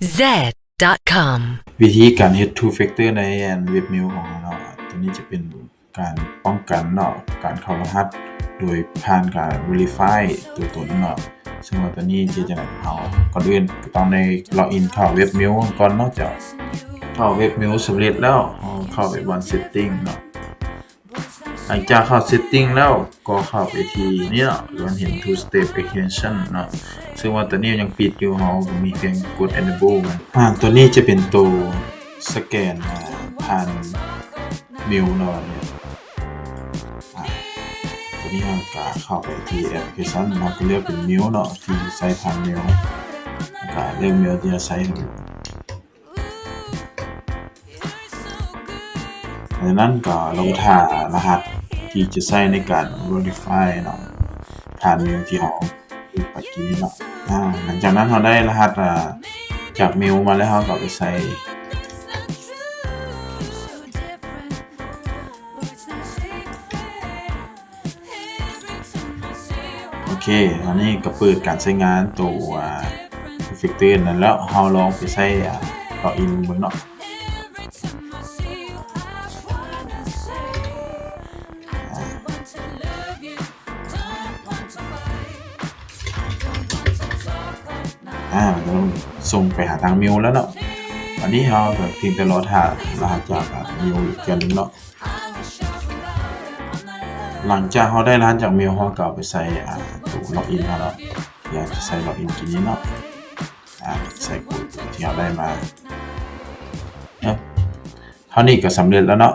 Z dot com. ວິທີການເຮັດ two factor ໃນອັນເວັບເມວຂອງເຮົາເນາະ, ຕົວນີ້ຈະເປັນການປ້ອງກັນເນາະ ການເຂົ້າລະຫັດໂດຍຜ່ານການ verify ຕົວຕົນເນາະ. ເຊິ່ງວ່າຕົວນີ້ຈະເຮັດຈັ່ງໃດ ເຮົາ ກ່ອນອື່ນກໍຕ້ອງໄດ້ log in ເຂົ້າເວັບເມວກ່ອນເນາະເຈົ້າ. ເຂົ້າເວັບເມວສຳເລັດແລ້ວ ເຮົາເຂົ້າໄປບ່ອນ setting ເນາະ. ຫຼັງຈາກເຂົ້າ setting ແລ້ວ ກໍເຂົ້າໄປທີ່ນີ້ເນາະ ທີ່ມັນເຫັນ two step authentication ເນາະ, ເຊິ່ງວ່າຕອນນີ້ຍັງປິດຢູ່ ເຮົາກໍມີພຽງກົດ enable ມັນ. ອາ ຕົວນີ້ຈະເປັນໂຕສະແກນ ອາ ຜ່ານເມວເນາະ. ອາ ຕົວນີ້ເຮົາກໍເຂົ້າໄປທີ່ແອັບພລິເຄຊັນ ເຮົາກໍເລືອກເປັນເມວເນາະ ທີ່ໃຊ້ຜ່ານເມວ ແລ້ວກໍເລືອກເມວທີ່ຈະໃຊ້. ຫຼັງຈາກນັ້ນກໍລໍຖ້າລະຫັດທີ່ຈະໃຊ້ໃນການ verify ເນາະ ຜ່ານເມວທີ່ເຮົາເຮັດໄປກີ້ນີ້ເນາະ. ອາ ຫຼັງຈາກນັ້ນເຮົາໄດ້ລະຫັດ ອາ ຈາກເມວມາແລ້ວ ເຮົາກໍເອົາໄປໃສ່. ໂອເຄ ອັນນີ້ກໍເປີດການໃຊ້ງານໂຕ ອາ factor ນັ້ນແລ້ວ ເຮົາລອງໄປໃຊ້ ອາ log in ເບິ່ງເນາະ. ອາ ອາ ມັນຈະສົ່ງໄປຫາທາງເມວແລ້ວເນາະ. ອັນນີ້ເຮົາກໍພຽງແຕ່ລໍຖ້າລະຫັດຈາກ ອາ ເມວອີກເທື່ອໜຶ່ງເນາະ. ຫຼັງຈາກເຮົາໄດ້ລະຫັດຈາກເມວ ເຮົາກໍເອົາໄປໃສ່ ອາ ໂຕ log in ເຮົາເນາະ. ດຽວຈະໃສ່ log in ທີ່ນີ້ເນາະ. ອາ ໃສ່ໂກດທີ່ເຮົາໄດ້ມາ. ເທົ່ານີ້ກໍສຳເລັດແລ້ວເນາະ.